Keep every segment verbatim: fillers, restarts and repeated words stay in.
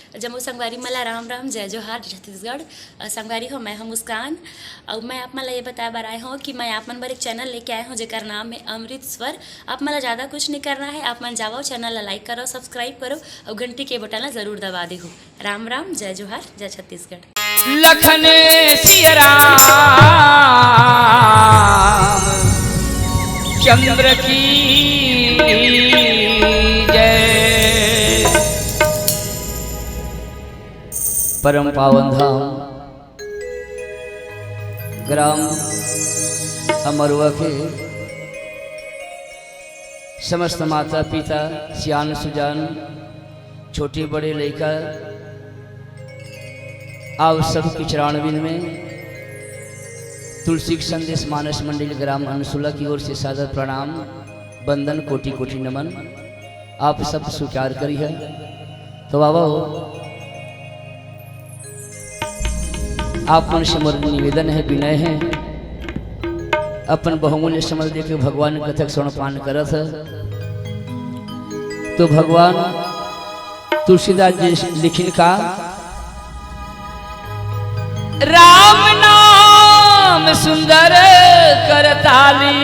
जम्मो संगवारी मन ला राम राम, जय जोहार, जय छत्तीसगढ़। अ, संगवारी हो, मैं हूं मुस्कान। अउ मैं आप मन ला ये बताए बर आए हूं कि मैं आप मन बर एक चैनल लेके आए हूं, जेकर नाम है अमृत स्वर। आप मन ला ज्यादा कुछ नहीं करना है, आप मन जावव, चैनल ला लाइक करव, सब्सक्राइब करव अउ घंटी के बटन ला जरूर दबा देहू। राम राम, जय जोहार, जय छत्तीसगढ़। लखन सिया राम चंद्र की जय। परम पावन धाम ग्राम अमरवा के समस्त माता पिता, सियान सुजान, छोटे बड़े लइका, आप सब के चरणारविंद में तुलसी के संदेश मानस मंडल ग्राम अनसुला की ओर से सादर प्रणाम, वंदन, कोटि कोटि नमन। आप सब स्वीकार करिहा। तो बाबा हो, आप मन से मोर निवेदन है, विनय है, अपन बहुमूल्य समय देके भगवान कथा के श्रवण पान करत है। तो भगवान तुलसीदास जी लिखिन का, राम नाम सुंदर करताली,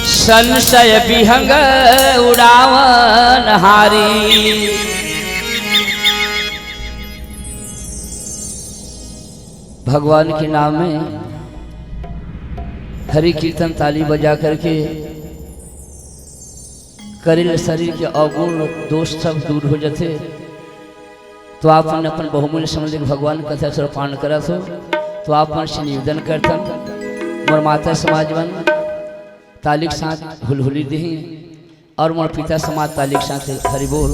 संशय विहंग उड़ावन हारी। भगवान के नाम में हरि कीर्तन ताली बजा करके करे ले शरीर के अवगुण दोष सब दूर हो जाथे। तो आप मन अपन बहुमूल्य समय देके भगवान कथा श्रवण पान करत हो, तो आप मन से निवेदन करथन, मोर माता समाज मन ताली के साथ हुलहुली देही और मोर पिता समाज ताली के साथ हरि बोल।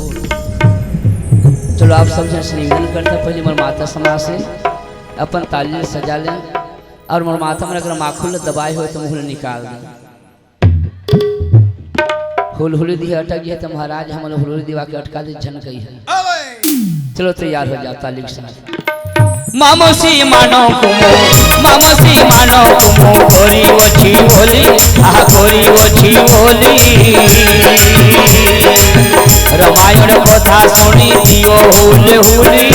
चलो, आप सब जन से निवेदन करथन, पहले मोर माता समाज से अपन ताली ला सजा लें और मोर माता मन अगर माखुल ला दबाए हो तो मुँह ला निकाल दें। हुलहुली दिहे अटक गया तो महाराज हमन हुलहुली दिवा के अटका दे, झन कही है। चलो तैयार हो जाओ ताली के साथ। मामसी मानो कुमो, मामसी मानो कुमो, गोरी ओठी बोली, आ गोरी ओठी बोली। रामायण कथा सुनी दियो हुल हुली।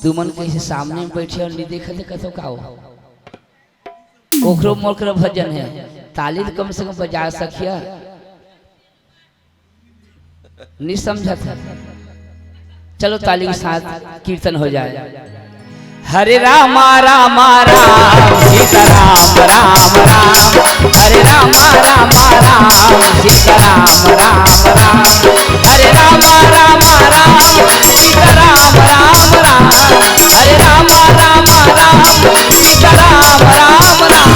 तुमन कैसे सामने में बैठे और नहीं देखत, कसो का हो? ओखरो मोर करा भजन है, ताली तो कम से कम बजा सकिया। नहीं समझत है। चलो ताली के साथ कीर्तन हो जाए। हरे रामा रामा राम सीता राम राम राम। हरे रामा रामा राम सीता राम राम राम। हरे रामा रामा राम सीता राम राम राम। हरे रामा रामा राम सीता राम राम राम।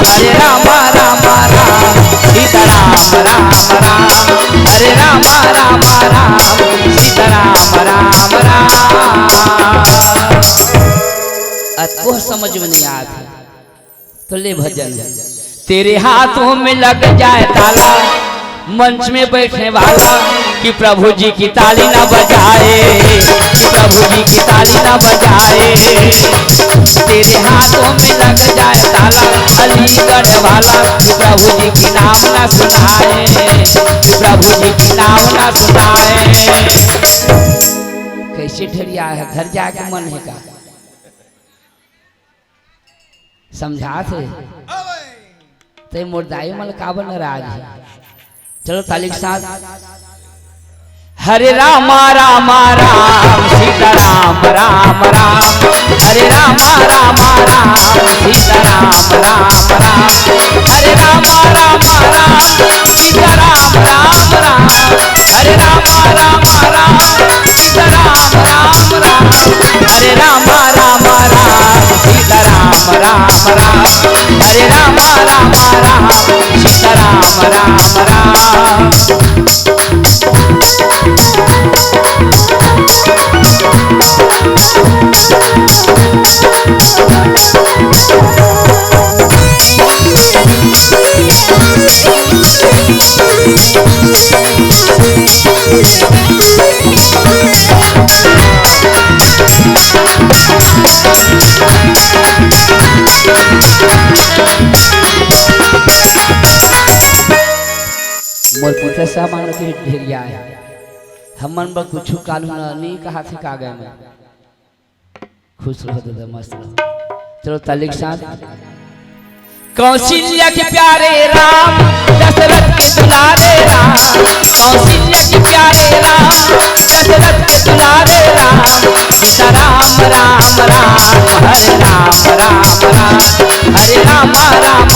हरे रामा रामा राम सीता राम राम राम। हरे रामा रामा राम सीता राम राम राम। अब वो समझ में नहीं आत है। तो ले भजन। तेरे हाथों में लग जाए ताला, मंच में बैठने वाला, कि प्रभु जी की ताली ना बजाए, कि प्रभु जी की ताली ना बजाए। तेरे हाथों में लग जाए ताला, अलीगढ़ वाला, कि प्रभु जी की नाम ना सुनाए, कि प्रभु जी की नाम ना सुनाए। कैसे ढेरिया है, घर जाके मन है का? समझात हे। ते मोर दाई मन काबर नाराज हे? चलो ताली के साथ। हरे रामा रामा राम सीता राम राम राम। हरे रामा रामा राम सीता राम राम राम। हरे रामा रामा राम सीता राम राम राम। हरे रामा रामा राम सीता राम राम राम। हरे रामा रामा राम सीता राम राम राम। हरे रामा रामा राम सीता राम राम राम। मोर पिता सामान के ढेरिया है, हमन बर कुछ कालू न नहीं कहा थे का गए में। खुश रहो दादा, मस्त रहो। चलो ताली के साथ। कौशल्या के प्यारे राम, दशरथ के दुलारे राम। कौशल्या के प्यारे राम, दशरथ के दुलारे राम। सीता राम राम राम, हरे राम राम राम, हरे राम राम